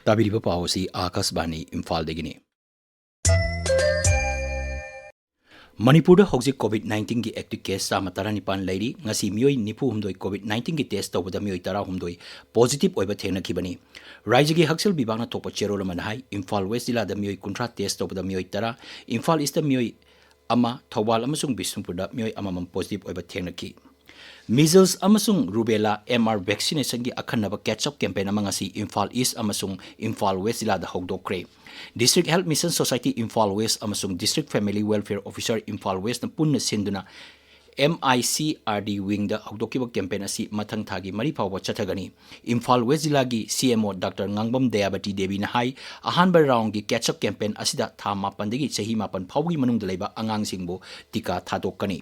ꯇꯥꯕꯤꯔꯤꯕ ꯄꯥꯎ ꯑꯁꯤ ꯑꯥꯀꯥꯁꯕꯥꯅꯤ ꯏꯝꯐꯥꯜꯗꯒꯤꯅꯤ꯫ ꯃꯅꯤꯄꯨꯔꯗ ꯍꯧꯖꯤꯛ COVID nineteenꯒꯤ active case ꯆꯥꯝꯃ ꯇꯔꯥꯅꯤꯄꯥꯟ ꯂꯩꯔꯤ꯫ ꯉꯁꯤ ꯃꯤꯑꯣꯏ ꯅꯤꯐꯨ ꯍꯨꯝꯗꯣꯏ COVID nineteenꯒꯤ test ꯇꯧꯕꯗ ꯃꯤꯑꯣꯏ ꯇꯔꯥꯍꯨꯝꯗꯣꯏ positive ꯑꯣꯏꯕ ꯊꯦꯡꯅꯈꯤꯕꯅꯤ꯫ ꯔꯥꯖ꯭ꯌꯒꯤ ꯍꯛꯁꯦꯜ ꯕꯤꯚꯥꯒꯅ ꯊꯣꯛꯄ ꯆꯦꯔꯣꯜ ꯑꯃꯅ ꯍꯥꯏ, ꯏꯝꯐꯥꯜ West ꯖꯤꯂꯥꯗ ꯃꯤꯑꯣꯏ ꯀꯨꯟꯊ꯭ꯔꯥ test ꯇꯧꯕꯗ ꯃꯤꯑꯣꯏ ꯇꯔꯥ, ꯏꯝꯐꯥꯜ Eastꯇ ꯃꯤꯑꯣꯏ ꯑꯃ, ꯊꯧꯕꯥꯜ ꯑꯃꯁꯨꯡ ꯕꯤꯁꯅꯨꯄꯨꯔꯗ ꯃꯤꯑꯣꯏ ꯑꯃꯃꯝ positive ꯑꯣꯏꯕ ꯊꯦꯡꯅꯈꯤ꯫ Measles ꯑꯃꯁꯨꯡ Rubella M R vaccinationꯒꯤ ꯑꯈꯟꯅꯕ catch-up campaign ꯑꯃ ꯉꯁꯤ ꯏꯝꯐꯥꯜ East ꯑꯃꯁꯨꯡ ꯏꯝꯐꯥꯜ West ꯖꯤꯂꯥꯗ ꯍꯧꯗꯣꯛꯈ꯭ꯔꯦ꯫ District Health Mission Society Imphal West ꯑꯃꯁꯨꯡ District Family Welfare Officer Imphal Westꯅ ꯄꯨꯟꯅ ꯁꯤꯟꯗꯨꯅ M I C R D wingꯗ ꯍꯧꯗꯣꯛꯈꯤꯕ campaign ꯑꯁꯤ ꯃꯊꯪ ꯊꯥꯒꯤ ꯃꯔꯤ ꯐꯥꯎꯕ ꯆꯠꯊꯒꯅꯤ꯫ ꯏꯝꯐꯥꯜ West ꯖꯤꯂꯥꯒꯤ C M O Doctor ꯉꯥꯡꯕꯝ ꯗꯌꯥꯕꯇꯤ ꯗꯦꯕꯤꯅ ꯍꯥꯏ, ꯑꯍꯥꯟꯕ roundꯒꯤ catch-up campaign ꯑꯁꯤꯗ ꯊꯥ ꯃꯥꯄꯟꯗꯒꯤ ꯆꯍꯤ ꯃꯥꯄꯟ ꯐꯥꯎꯕꯒꯤ ꯃꯅꯨꯡꯗ ꯂꯩꯕ ꯑꯉꯥꯡꯁꯤꯡꯕꯨ ꯇꯤꯀꯥ ꯊꯥꯗꯣꯛꯀꯅꯤ꯫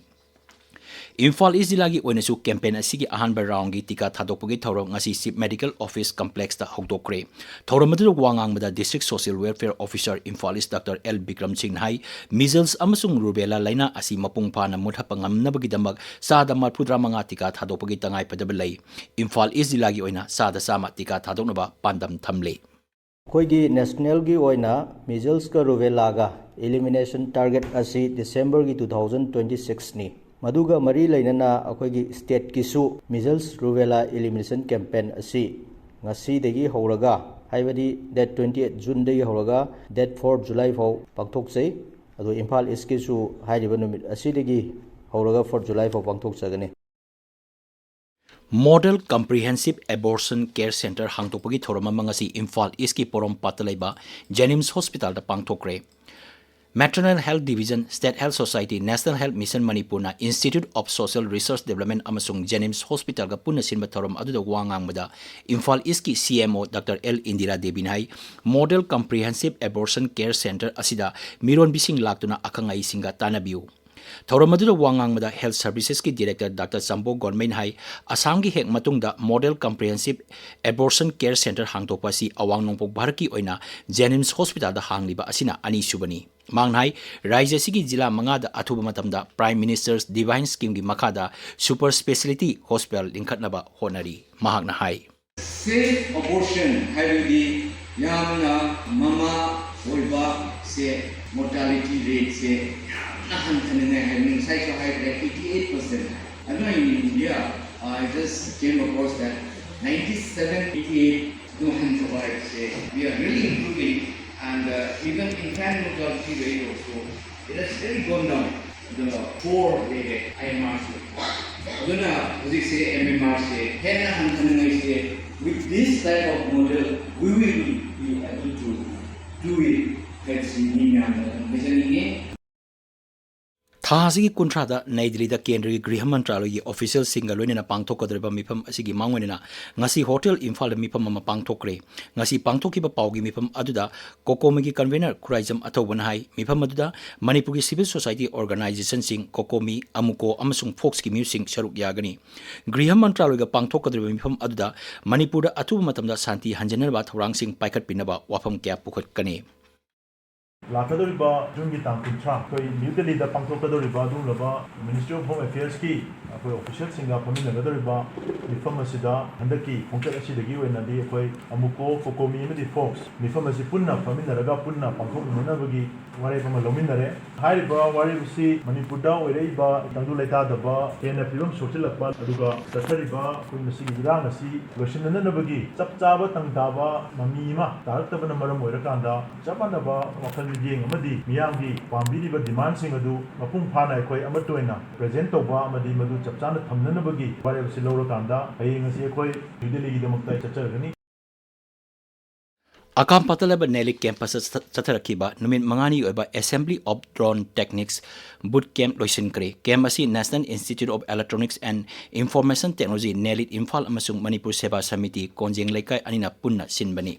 ꯏꯝꯐꯥꯜ East ꯖꯤꯂꯥꯒꯤ ꯑꯣꯏꯅꯁꯨ campaign ꯑꯁꯤꯒꯤ ꯑꯍꯥꯟꯕ roundꯒꯤ ꯇꯤꯀꯥ ꯊꯥꯗꯣꯛꯄꯒꯤ ꯊꯧꯔꯝ ꯉꯁꯤ Chief Medical Office Complexꯇ ꯍꯧꯗꯣꯛꯈ꯭ꯔꯦ꯫ ꯊꯧꯔꯝ ꯑꯗꯨꯗ ꯋꯥ ꯉꯥꯡꯕꯗ District Social Welfare Officer Imphal East Doctor L Bikram ꯁꯤꯡꯅ ꯍꯥꯏ, measles ꯑꯃꯁꯨꯡ rubella ꯂꯥꯏꯅꯥ ꯑꯁꯤ ꯃꯄꯨꯡ ꯐꯥꯅ ꯃꯨꯠꯍꯠꯄ ꯉꯝꯅꯕꯒꯤꯗꯃꯛ ꯆꯥꯗ ꯃꯔꯤꯐꯨꯇꯔꯥ ꯃꯉꯥ ꯇꯤꯀꯥ ꯊꯥꯗꯣꯛꯄꯒꯤ ꯇꯉꯥꯏꯐꯗꯕ ꯂꯩ꯫ ꯏꯝꯐꯥꯜ East ꯖꯤꯂꯥꯒꯤ ꯑꯣꯏꯅ ꯆꯥꯗ ꯆꯥꯝꯃ ꯇꯤꯀꯥ ꯊꯥꯗꯣꯛꯅꯕ ꯄꯥꯟꯗꯝ ꯊꯝꯂꯤ꯫ ꯑꯩꯈꯣꯏꯒꯤ nationalꯒꯤ ꯑꯣꯏꯅ measlesꯀ rubellaꯒ elimination target ꯑꯁꯤ Decemberꯒꯤ two thousand twenty sixꯅꯤ꯫ ꯃꯗꯨꯒ ꯃꯔꯤ ꯂꯩꯅꯅ ꯑꯩꯈꯣꯏꯒꯤ stateꯀꯤꯁꯨ measles rubella elimination campaign ꯑꯁꯤ ꯉꯁꯤꯗꯒꯤ ꯍꯧꯔꯒ, ꯍꯥꯏꯕꯗꯤ date twenty eight Juneꯗꯒꯤ ꯍꯧꯔꯒ date four July ꯐꯥꯎ ꯄꯥꯡꯊꯣꯛꯆꯩ꯫ ꯑꯗꯣ ꯏꯝꯐꯥꯜ Eastꯀꯤꯁꯨ ꯍꯥꯏꯔꯤꯕ ꯅꯨꯃꯤꯠ ꯑꯁꯤꯗꯒꯤ ꯍꯧꯔꯒ four July ꯐꯥꯎ ꯄꯥꯡꯊꯣꯛꯆꯒꯅꯤ꯫ Model Comprehensive Abortion Care Centre ꯍꯥꯡꯗꯣꯛꯄꯒꯤ ꯊꯧꯔꯝ ꯑꯃ ꯉꯁꯤ ꯏꯝꯐꯥꯜ Eastꯀꯤ ꯄꯣꯔꯣꯝꯄꯥꯠꯇ ꯂꯩꯕ JNIMS Hospitalꯗ ꯄꯥꯡꯊꯣꯛꯈ꯭ꯔꯦ꯫ Maternal Health Division, State Health Society, National Health Mission ꯃꯅꯤꯄꯨꯔꯅ Institute of Social Research Development ꯑꯃꯁꯨꯡ JNIMS Hospitalꯒ ꯄꯨꯟꯅ ꯁꯤꯟꯕ ꯊꯧꯔꯝ ꯑꯗꯨꯗ ꯋꯥ ꯉꯥꯡꯕꯗ Imphal Eastꯀꯤ C M O Doctor L Indira ꯗꯦꯕꯤꯅ ꯍꯥꯏ, Model Comprehensive Abortion Care Centre ꯑꯁꯤꯗ ꯃꯤꯔꯣꯟꯕꯤꯁꯤꯡ ꯂꯥꯛꯇꯨꯅ ꯑꯈꯪ ꯑꯍꯩꯁꯤꯡꯒ ꯇꯥꯟꯅꯕꯤꯌꯨ꯫ ꯊꯧꯔꯝ ꯑꯗꯨꯗ ꯋꯥ ꯉꯥꯡꯕꯗ Health Servicesꯀꯤ Director Doctor ꯆꯝꯕꯣ ꯒꯣꯟꯃꯩꯅ ꯍꯥꯏ, ꯑꯁꯥꯝꯒꯤ ꯍꯦꯛ ꯃꯇꯨꯡꯗ Model Comprehensive Abortion Care Centre ꯍꯥꯡꯗꯣꯛꯄ ꯑꯁꯤ ꯑꯋꯥꯡ ꯅꯣꯡꯄꯣꯛ ꯚꯥꯔꯠꯀꯤ ꯑꯣꯏꯅ JNIMS Hospitalꯗ ꯍꯥꯡꯂꯤꯕ ꯑꯁꯤꯅ ꯑꯅꯤꯁꯨꯕꯅꯤ꯫ ꯃꯍꯥꯛꯅ ꯍꯥꯏ, ꯔꯥꯖ꯭ꯌ ꯑꯁꯤꯒꯤ ꯖꯤꯂꯥ ꯃꯉꯥꯗ ꯑꯊꯨꯕ ꯃꯇꯝꯗ Prime Minister's Divine Schemeꯒꯤ ꯃꯈꯥꯗ super speciality hospital ꯂꯤꯡꯈꯠꯅꯕ ꯍꯣꯠꯅꯔꯤ꯫ ꯃꯍꯥꯛꯅ ꯍꯥꯏ, Safe abortion ꯍꯥꯏꯕꯗꯤ ꯌꯥꯝꯅ ꯃꯃꯥ ꯑꯣꯏꯕ ꯁꯦ, mortality rate ꯁꯦ ꯌꯥꯝ ꯍꯟꯊꯅꯤꯡꯉꯥꯏ ꯍꯥꯏꯕꯅꯤ, ꯉꯁꯥꯏꯁꯨ ꯍꯥꯏꯈ꯭ꯔꯦ, eighty eight percent꯫ ꯑꯗꯨꯅ in India, I just came across that ninety seven, eighty eight ꯑꯗꯨ ꯍꯟꯊꯕ ꯍꯥꯏꯕꯁꯦ, we are really improving, and uh, even infant mortality rate also, it has really gone down. ꯑꯗꯨꯅ four ꯂꯩꯔꯦ IMR ꯁꯨ꯫ ꯑꯗꯨꯅ ꯍꯧꯖꯤꯛꯁꯦ MMR ꯁꯦ ꯍꯦꯟꯅ ꯍꯟꯊꯅꯤꯡꯉꯥꯏꯁꯦ, with this type of model, we will be able to do it ꯍꯥꯏꯕꯁꯤ ꯃꯤ ꯃꯌꯥꯝꯗ ꯑꯗꯨꯝ ꯍꯥꯏꯖꯅꯤꯡꯉꯤ꯫ ꯊꯥ ꯑꯁꯤꯒꯤ ꯀꯨꯟꯊ꯭ꯔꯥꯗ ꯅꯩ ꯗꯤꯜꯂꯤꯗ ꯀꯦꯟꯗ꯭ꯔꯒꯤ ꯒ꯭ꯔꯤꯍ ꯃꯟꯇ꯭ꯔꯥꯂꯣꯏꯒꯤ ꯑꯣꯐꯤꯁꯤꯌꯦꯜꯁꯤꯡꯒ ꯂꯣꯏꯅꯅ ꯄꯥꯡꯊꯣꯛꯀꯗꯧꯔꯤꯕ ꯃꯤꯐꯝ ꯑꯁꯤꯒꯤ ꯃꯥꯡꯑꯣꯏꯅꯅ ꯉꯁꯤ ꯍꯣꯇꯦꯜ ꯏꯝꯐꯥꯜꯗ ꯃꯤꯐꯝ ꯑꯃ ꯄꯥꯡꯊꯣꯛꯈ꯭ꯔꯦ꯫ ꯉꯁꯤ ꯄꯥꯡꯊꯣꯛꯈꯤꯕ ꯄꯥꯎꯒꯤ ꯃꯤꯐꯝ ꯑꯗꯨꯗ ꯀꯣꯀꯣꯃꯤꯒꯤ ꯀꯟꯚꯦꯅꯔ ꯈꯨꯔꯥꯏꯖꯝ ꯑꯊꯧꯕꯅ ꯍꯥꯏ, ꯃꯤꯐꯝ ꯑꯗꯨꯗ ꯃꯅꯤꯄꯨꯔꯒꯤ ꯁꯤꯚꯤꯜ ꯁꯣꯁꯥꯏꯇꯤ ꯑꯣꯔꯒꯅꯥꯏꯖꯦꯁꯟꯁꯤꯡ, ꯀꯣꯀꯣꯃꯤ, ꯑꯃꯨꯀꯣ ꯑꯃꯁꯨꯡ ꯐꯣꯛꯁꯀꯤ ꯃꯤꯑꯣꯏꯁꯤꯡ ꯁꯔꯨꯛ ꯌꯥꯒꯅꯤ꯫ ꯒ꯭ꯔꯤꯍ ꯃꯟꯇ꯭ꯔꯥꯂꯣꯏꯒ ꯄꯥꯡꯊꯣꯛꯀꯗꯧꯔꯤꯕ ꯃꯤꯐꯝ ꯑꯗꯨꯗ ꯃꯅꯤꯄꯨꯔꯗ ꯑꯊꯨꯕ ꯃꯇꯝꯗ ꯁꯥꯟꯇꯤ ꯍꯟꯖꯤꯟꯅꯕ ꯊꯧꯔꯥꯡꯁꯤꯡ ꯄꯥꯏꯈꯠꯄꯤꯅꯕ ꯋꯥꯐꯝ ꯀꯌꯥ ꯄꯨꯈꯠꯀꯅꯤ꯫ ꯂꯥꯛꯀꯗꯧꯔꯤꯕ ꯖꯨꯟꯒꯤ ꯇꯥꯡ ꯀꯨꯟꯊ꯭ꯔꯥ, ꯑꯩꯈꯣꯏ ꯅ꯭ꯌꯨ ꯗꯦꯜꯂꯤꯗ ꯄꯥꯡꯊꯣꯛꯀꯗꯧꯔꯤꯕ ꯑꯗꯨꯒꯨꯝꯂꯕ Ministry of Home Affairs ꯀꯤ ꯑꯩꯈꯣꯏ ꯑꯣꯐꯤꯁꯤꯌꯦꯜꯁꯤꯡꯒ ꯐꯝꯃꯤꯟꯅꯒꯗꯧꯔꯤꯕ ꯃꯤꯐꯝ ꯑꯁꯤꯗ ꯍꯟꯗꯛꯀꯤ ꯈꯣꯡꯆꯠ ꯑꯁꯤꯗꯒꯤ ꯑꯣꯏꯅꯗꯤ ꯑꯩꯈꯣꯏ ꯑꯃꯨꯀꯣ, ꯀꯣꯀꯣꯃꯤ ꯑꯃꯗꯤ ꯐꯣꯛꯁ ꯃꯤꯐꯝ ꯑꯁꯤ ꯄꯨꯟꯅ ꯐꯝꯃꯤꯟꯅꯔꯒ ꯄꯨꯟꯅ ꯄꯥꯡꯊꯣꯛꯃꯤꯟꯅꯅꯕꯒꯤ ꯋꯥꯔꯦꯞ ꯑꯃ ꯂꯧꯃꯤꯟꯅꯔꯦ꯫ ꯍꯥꯏꯔꯤꯕ ꯋꯥꯔꯦꯞ ꯑꯁꯤ ꯃꯅꯤꯄꯨꯔꯗ ꯑꯣꯏꯔꯛꯏꯕ ꯇꯪꯗꯨ ꯂꯩꯇꯥꯗꯕ, ꯍꯦꯟꯅ ꯐꯤꯕꯝ ꯁꯣꯛꯆꯤꯜꯂꯛꯄ, ꯑꯗꯨꯒ ꯆꯠꯊꯔꯤꯕ ꯑꯩꯈꯣꯏ ꯃꯁꯤꯒꯤ ꯏꯔꯥꯡ ꯑꯁꯤ ꯂꯣꯏꯁꯤꯟꯅꯅꯕꯒꯤ ꯆꯞ ꯆꯥꯕ ꯇꯪ ꯇꯥꯕ ꯃꯃꯤ ꯑꯃ ꯇꯥꯔꯛꯇꯕꯅ ꯃꯔꯝ ꯑꯣꯏꯔꯀꯥꯟꯗ, ꯆꯞ ꯃꯥꯟꯅꯕ ꯋꯥꯈꯜ ꯃꯤꯠꯌꯦꯡ ꯑꯃꯗꯤ ꯃꯤꯌꯥꯝꯒꯤ ꯄꯥꯝꯕꯤꯔꯤꯕ ꯗꯤꯃꯥꯟꯁꯤꯡ ꯑꯗꯨ ꯃꯄꯨꯡ ꯐꯥꯅ ꯑꯩꯈꯣꯏ ꯑꯃꯠꯇ ꯑꯣꯏꯅ ꯄ꯭ꯔꯦꯖꯦꯟ ꯇꯧꯕ ꯑꯃꯗꯤ ꯃꯗꯨ ꯆꯞ ꯆꯥꯅ ꯊꯝꯅꯅꯕꯒꯤ ꯋꯥꯔꯦꯞ ꯑꯁꯤ ꯂꯧꯔꯀꯥꯟꯗ, ꯍꯌꯦꯡ ꯑꯁꯤ ꯑꯩꯈꯣꯏ ꯅ꯭ꯌꯨ ꯗꯦꯜꯂꯤꯒꯤꯗꯃꯛꯇ ꯆꯠꯆꯔꯒꯅꯤ꯫ ꯑꯀꯥꯝꯄꯥꯠꯇ ꯂꯩꯕ ꯅꯦꯂꯤꯠ ꯀꯦꯝꯄꯁꯇ ꯆꯠ-, ꯆꯠꯊꯔꯛꯈꯤꯕ ꯅꯨꯃꯤꯠ ꯃꯉꯥꯅꯤ ꯑꯣꯏꯕ Assembly of Drone Techniques boot camp ꯂꯣꯏꯁꯤꯟꯈ꯭ꯔꯦ꯫ ꯀꯦꯝꯞ ꯑꯁꯤ National Institute of Electronics and Information Technology, NIELIT Imphal ꯑꯃꯁꯨꯡ ꯃꯅꯤꯄꯨꯔ ꯁꯦꯕꯥ ꯁꯃꯤꯇꯤ, ꯀꯣꯟꯖꯦꯡ ꯂꯩꯀꯥꯏ ꯑꯅꯤꯅ ꯄꯨꯟꯅ ꯁꯤꯟꯕꯅꯤ꯫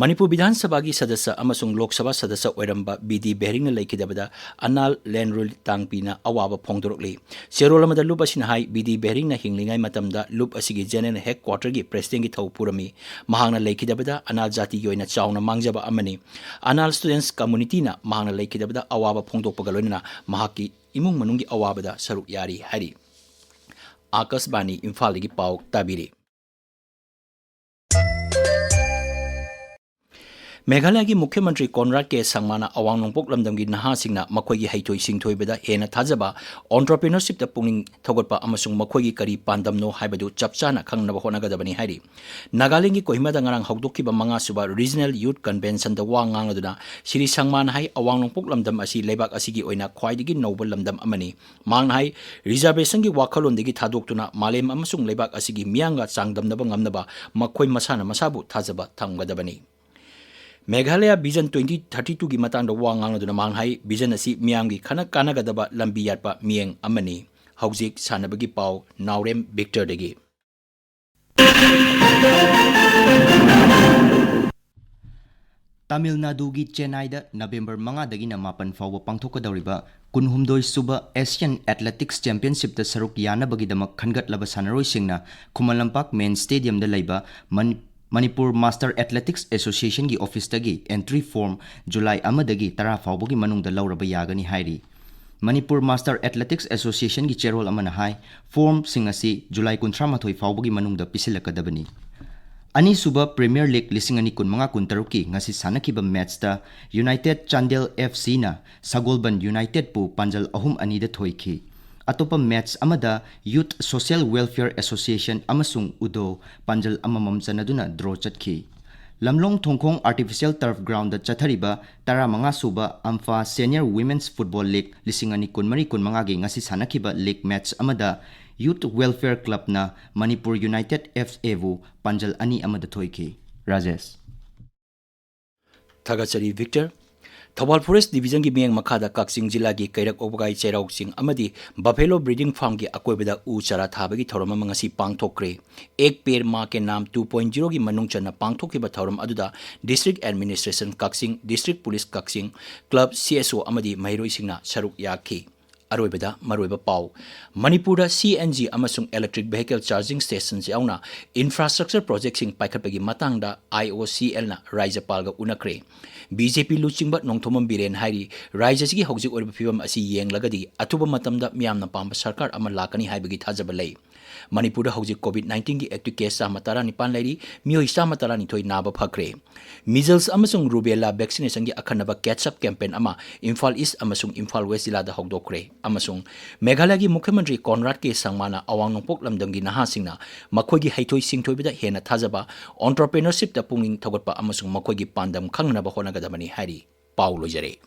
ꯃꯅꯤꯄꯨꯔ ꯕꯤꯙꯥꯟ ꯁꯚꯥꯒꯤ ꯁꯗꯁ꯭ꯌ ꯑꯃꯁꯨꯡ ꯂꯣꯛ ꯁꯚꯥ ꯁꯗꯁ꯭ꯌ ꯑꯣꯏꯔꯝꯕ ꯕꯤ ꯗꯤ ꯕꯦꯍꯔꯤꯡꯅ ꯂꯩꯈꯤꯗꯕꯗ ꯑꯅꯥꯜ ꯂꯦꯟꯔꯨꯜ ꯇꯥꯡꯄꯤꯅ ꯑꯋꯥꯕ ꯐꯣꯡꯗꯣꯔꯛꯂꯤ꯫ ꯆꯦꯔꯣꯜ ꯑꯃꯗ ꯂꯨꯞ ꯑꯁꯤꯅ ꯍꯥꯏ, ꯕꯤ ꯗꯤ ꯕꯦꯍꯔꯤꯡꯅ ꯍꯤꯡꯂꯤꯉꯩ ꯃꯇꯝꯗ ꯂꯨꯞ ꯑꯁꯤꯒꯤ ꯖꯦꯅꯔꯦꯜ ꯍꯦꯗꯀ꯭ꯋꯥꯇꯔꯒꯤ ꯄ꯭ꯔꯦꯁꯤꯗꯦꯟꯒꯤ ꯊꯧ ꯄꯨꯔꯝꯃꯤ꯫ ꯃꯍꯥꯛꯅ ꯂꯩꯈꯤꯗꯕꯗ ꯑꯅꯥꯜ ꯖꯥꯇꯤꯒꯤ ꯑꯣꯏꯅ ꯆꯥꯎꯅ ꯃꯥꯡꯖꯕ ꯑꯃꯅꯤ꯫ ꯑꯅꯥꯜ ꯁ꯭ꯇꯨꯗꯦꯟꯠꯁ ꯀꯝꯃꯨꯅꯤꯇꯤꯅ ꯃꯍꯥꯛꯅ ꯂꯩꯈꯤꯗꯕꯗ ꯑꯋꯥꯕ ꯐꯣꯡꯗꯣꯛꯄꯒ ꯂꯣꯏꯅꯅ ꯃꯍꯥꯛꯀꯤ ꯏꯃꯨꯡ ꯃꯅꯨꯡꯒꯤ ꯑꯋꯥꯕꯗ ꯁꯔꯨꯛ ꯌꯥꯔꯤ ꯍꯥꯏꯔꯤ꯫ ꯑꯥꯀꯥꯁꯕꯥꯅꯤ ꯏꯝꯐꯥꯜꯗꯒꯤ ꯄꯥꯎ ꯇꯥꯕꯤꯔꯤ꯫ ꯃꯦꯘꯥꯂꯌꯒꯤ ꯃꯨꯈ꯭ꯌ ꯃꯟꯇ꯭ꯔꯤ ꯀꯣꯟꯔꯥꯗ ꯀꯦ ꯁꯪꯃꯥꯅ ꯑꯋꯥꯡ ꯅꯣꯡꯄꯣꯛ ꯂꯝꯗꯝꯒꯤ ꯅꯍꯥꯁꯤꯡꯅ ꯃꯈꯣꯏꯒꯤ ꯍꯩꯊꯣꯏ ꯁꯤꯡꯊꯣꯏꯕꯗ ꯍꯦꯟꯅ ꯊꯥꯖꯕ, entrepreneurshipꯇ ꯄꯨꯛꯅꯤꯡ ꯊꯧꯒꯠꯄ ꯑꯃꯁꯨꯡ ꯃꯈꯣꯏꯒꯤ ꯀꯔꯤ ꯄꯥꯟꯗꯝꯅꯣ ꯍꯥꯏꯕꯗꯨ ꯆꯞ ꯆꯥꯅ ꯈꯪꯅꯕ ꯍꯣꯠꯅꯒꯗꯕꯅꯤ ꯍꯥꯏꯔꯤ꯫ ꯅꯥꯒꯥꯂꯦꯟꯗꯒꯤ ꯀꯣꯍꯤꯃꯥꯗ ꯉꯔꯥꯡ ꯍꯧꯗꯣꯛꯈꯤꯕ ꯃꯉꯥ ꯁꯨꯕ Regional Youth Conventionꯗ ꯋꯥ ꯉꯥꯡꯂꯗꯨꯅ ꯁ꯭ꯔꯤ ꯁꯪꯃꯥꯅ ꯍꯥꯏ, ꯑꯋꯥꯡ ꯅꯣꯡꯄꯣꯛ ꯂꯝꯗꯝ ꯑꯁꯤ ꯂꯩꯕꯥꯛ ꯑꯁꯤꯒꯤ ꯑꯣꯏꯅ ꯈ꯭ꯋꯥꯏꯗꯒꯤ ꯅꯧꯕ ꯂꯝꯗꯝ ꯑꯃꯅꯤ꯫ ꯃꯍꯥꯛꯅ ꯍꯥꯏ, reservationꯒꯤ ꯋꯥꯈꯜꯂꯣꯟꯗꯒꯤ ꯊꯥꯗꯣꯛꯇꯨꯅ ꯃꯥꯂꯦꯝ ꯑꯃꯁꯨꯡ ꯂꯩꯕꯥꯛ ꯑꯁꯤꯒꯤ ꯃꯤꯌꯥꯝꯒ ꯆꯥꯡꯗꯝꯅꯕ ꯉꯝꯅꯕ ꯃꯈꯣꯏ ꯃꯁꯥꯅ ꯃꯁꯥꯕꯨ ꯊꯥꯖꯕ ꯊꯝꯒꯗꯕꯅꯤ꯫ ꯃꯦꯘꯥꯂꯌ Vision twenty thirty twoꯒꯤ ꯃꯇꯥꯡꯗ ꯋꯥ ꯉꯥꯡꯂꯗꯨꯅ ꯃꯍꯥꯛꯅ ꯍꯥꯏ, vision ꯑꯁꯤ ꯃꯤꯌꯥꯝꯒꯤ ꯈꯅ ꯀꯥꯟꯅꯒꯗꯕ ꯂꯝꯕꯤ ꯌꯥꯠꯄ ꯃꯤꯠꯌꯦꯡ ꯑꯃꯅꯤ꯫ ꯍꯧꯖꯤꯛ ꯁꯥꯟꯅꯕꯒꯤ ꯄꯥꯎ, ꯅꯥꯎꯔꯦꯝ ꯚꯤꯛꯇꯔꯗꯒꯤ꯫ ꯇꯥꯃꯤꯜ ꯅꯥꯗꯨꯒꯤ ꯆꯦꯟꯅꯥꯏꯗ ꯅꯕꯦꯝꯕꯔ ꯃꯉꯥꯗꯒꯤꯅ ꯃꯥꯄꯟ ꯐꯥꯎꯕ ꯄꯥꯡꯊꯣꯛꯀꯗꯧꯔꯤꯕ ꯀꯨꯟꯍꯨꯝꯗꯣꯏ ꯁꯨꯕ Asian Athletics Championshipꯇ ꯁꯔꯨꯛ ꯌꯥꯅꯕꯒꯤꯗꯃꯛ ꯈꯟꯒꯠꯂꯕ ꯁꯥꯟꯅꯔꯣꯏꯁꯤꯡꯅ ꯈꯨꯃꯟ ꯂꯝꯄꯥꯛ main stadiumꯗ ꯂꯩꯕ ꯃꯅꯤ-, ꯃꯅꯤꯄꯨꯔ Master Athletics Associationꯒꯤ officeꯇꯒꯤ entry form ꯖꯨꯂꯥꯏ ꯑꯃꯗꯒꯤ ꯇꯔꯥ ꯐꯥꯎꯕꯒꯤ ꯃꯅꯨꯡꯗ ꯂꯧꯔꯕ ꯌꯥꯒꯅꯤ ꯍꯥꯏꯔꯤ꯫ ꯃꯅꯤꯄꯨꯔ Master Athletics Associationꯒꯤ ꯆꯦꯔꯣꯜ ꯑꯃꯅ ꯍꯥꯏ, formꯁꯤꯡ ꯑꯁꯤ ꯖꯨꯂꯥꯏ ꯀꯨꯟꯊ꯭ꯔꯥꯃꯥꯊꯣꯏ ꯐꯥꯎꯕꯒꯤ ꯃꯅꯨꯡꯗ ꯄꯤꯁꯤꯜꯂꯛꯀꯗꯕꯅꯤ꯫ ꯑꯅꯤꯁꯨꯕ Premier League ꯂꯤꯁꯤꯡ ꯑꯅꯤ ꯀꯨꯟꯃꯉꯥ ꯀꯨꯟꯇꯔꯨꯛꯀꯤ ꯉꯁꯤ ꯁꯥꯟꯅꯈꯤꯕ matchꯇ United Chandel FCꯅ ꯁꯒꯣꯜꯕꯟ Unitedꯄꯨ ꯄꯥꯟꯖꯜ ꯑꯍꯨꯝ ꯑꯅꯤꯗ ꯊꯣꯏꯈꯤ꯫ ꯑꯇꯣꯞꯄ match ꯑꯃꯗ Youth Social Welfare Association ꯑꯃꯁꯨꯡ ꯎꯗꯣ ꯄꯥꯟꯖꯜ ꯑꯃꯃꯝ ꯆꯟꯅꯗꯨꯅ draw ꯆꯠꯈꯤ꯫ ꯂꯝꯂꯣꯡ ꯊꯣꯡꯈꯣꯡ Artificial Turf Groundꯗ ꯆꯠꯊꯔꯤꯕ ꯇꯔꯥꯃꯉꯥ ꯁꯨꯕ ꯑꯝꯐꯥ Senior Women's Football League ꯂꯤꯁꯤꯡ ꯑꯅꯤ ꯀꯨꯟꯃꯔꯤ ꯀꯨꯟꯃꯉꯥꯒꯤ ꯉꯁꯤ ꯁꯥꯟꯅꯈꯤꯕ league match ꯑꯃꯗ Youth Welfare Clubꯅ ꯃꯅꯤꯄꯨꯔ United FAꯕꯨ ꯄꯥꯟꯖꯜ ꯑꯅꯤ ꯑꯃꯗ ꯊꯣꯏꯈꯤ꯫ ꯔꯥꯖꯦꯁ꯫ ꯊꯥꯒꯠꯆꯔꯤ ꯚꯤꯛꯇꯔ꯫ ꯊꯧꯕꯥꯜ Forest Divisionꯒꯤ ꯃꯤꯠꯌꯦꯡ ꯃꯈꯥꯗ ꯀꯛꯆꯤꯡ ꯖꯤꯂꯥꯒꯤ ꯀꯩꯔꯛ ꯋꯥꯕꯒꯥꯏ ꯆꯩꯔꯥꯎ ꯆꯤꯡ ꯑꯃꯗꯤ Buffalo Breeding Farmꯒꯤ ꯑꯀꯣꯏꯕꯗ ꯎ ꯆꯥꯔꯥ ꯊꯥꯕꯒꯤ ꯊꯧꯔꯝ ꯑꯃ ꯉꯁꯤ ꯄꯥꯡꯊꯣꯛꯈ꯭ꯔꯦ꯫ Ek Ped Maa Ke Naam two point zeroꯒꯤ ꯃꯅꯨꯡ ꯆꯟꯅ ꯄꯥꯡꯊꯣꯛꯈꯤꯕ ꯊꯧꯔꯝ ꯑꯗꯨꯗ District Administration ꯀꯛꯆꯤꯡ, District Police ꯀꯛꯆꯤꯡ, Club, CSO ꯑꯃꯗꯤ ꯃꯍꯩꯔꯣꯏꯁꯤꯡꯅ ꯁꯔꯨꯛ ꯌꯥꯈꯤ꯫ ꯑꯔꯣꯏꯕꯗ ꯃꯔꯨꯑꯣꯏꯕ ꯄꯥꯎ꯫ ꯃꯅꯤꯄꯨꯔꯗ C N G ꯑꯃꯁꯨꯡ electric vehicle charging stations ꯌꯥꯎꯅ infrastructure projectꯁꯤꯡ ꯄꯥꯏꯈꯠꯄꯒꯤ ꯃꯇꯥꯡꯗ I O C Lꯅ ꯔꯥꯖ꯭ꯌꯄꯥꯜꯒ ꯎꯅꯈ꯭ꯔꯦ꯫ B J P ꯂꯨꯆꯤꯡꯕ ꯅꯣꯡꯊꯣꯝꯕꯝ ꯕꯤꯔꯦꯟ ꯍꯥꯏꯔꯤ, ꯔꯥꯖ꯭ꯌꯁꯤꯒꯤ ꯍꯧꯖꯤꯛ ꯑꯣꯏꯔꯤꯕ ꯐꯤꯕꯝ ꯑꯁꯤ ꯌꯦꯡꯂꯒꯗꯤ ꯑꯊꯨꯕ ꯃꯇꯝꯗ ꯃꯤꯌꯥꯝꯅ ꯄꯥꯝꯕ ꯁꯔꯀꯥꯔ ꯑꯃ ꯂꯥꯛꯀꯅꯤ ꯍꯥꯏꯕꯒꯤ ꯊꯥꯖꯕ ꯂꯩ꯫ ꯃꯅꯤꯄꯨꯔꯗ ꯍꯧꯖꯤꯛ COVID nineteenꯒꯤ active case ꯆꯥꯝꯃ ꯇꯔꯥꯅꯤꯄꯥꯟ ꯂꯩꯔꯤ, ꯃꯤꯑꯣꯏ ꯆꯥꯝꯃ ꯇꯔꯥꯅꯤꯊꯣꯏ ꯅꯥꯕ ꯐꯈ꯭ꯔꯦ꯫ Measles ꯑꯃꯁꯨꯡ rubella vaccinationꯒꯤ ꯑꯈꯟꯅꯕ catch-up campaign ꯑꯃ ꯏꯝꯐꯥꯜ ꯏꯁ꯭ꯠ ꯑꯃꯁꯨꯡ ꯏꯝꯐꯥꯜ ꯋꯦꯁ꯭ꯠ ꯖꯤꯂꯥꯗ ꯍꯧꯗꯣꯛꯈ꯭ꯔꯦ꯫ ꯑꯃꯁꯨꯡ ꯃꯦꯘꯥꯂꯌꯒꯤ ꯃꯨꯈ꯭ꯌ ꯃꯟꯇ꯭ꯔꯤ ꯀꯣꯟꯔꯥꯗ ꯀꯦ ꯁꯪꯃꯥꯅ ꯑꯋꯥꯡ ꯅꯣꯡꯄꯣꯛ ꯂꯝꯗꯝꯒꯤ ꯅꯍꯥꯁꯤꯡꯅ ꯃꯈꯣꯏꯒꯤ ꯍꯩꯊꯣꯏ ꯁꯤꯡꯊꯣꯏꯕꯗ ꯍꯦꯟꯅ ꯊꯥꯖꯕ, entrepreneurshipꯇ ꯄꯨꯛꯅꯤꯡ ꯊꯧꯒꯠꯄ ꯑꯃꯁꯨꯡ ꯃꯈꯣꯏꯒꯤ ꯄꯥꯟꯗꯝ ꯈꯪꯅꯅꯕ ꯍꯣꯠꯅꯒꯗꯕꯅꯤ ꯍꯥꯏꯔꯤ꯫ ꯄꯥꯎ ꯂꯣꯏꯖꯔꯦ꯫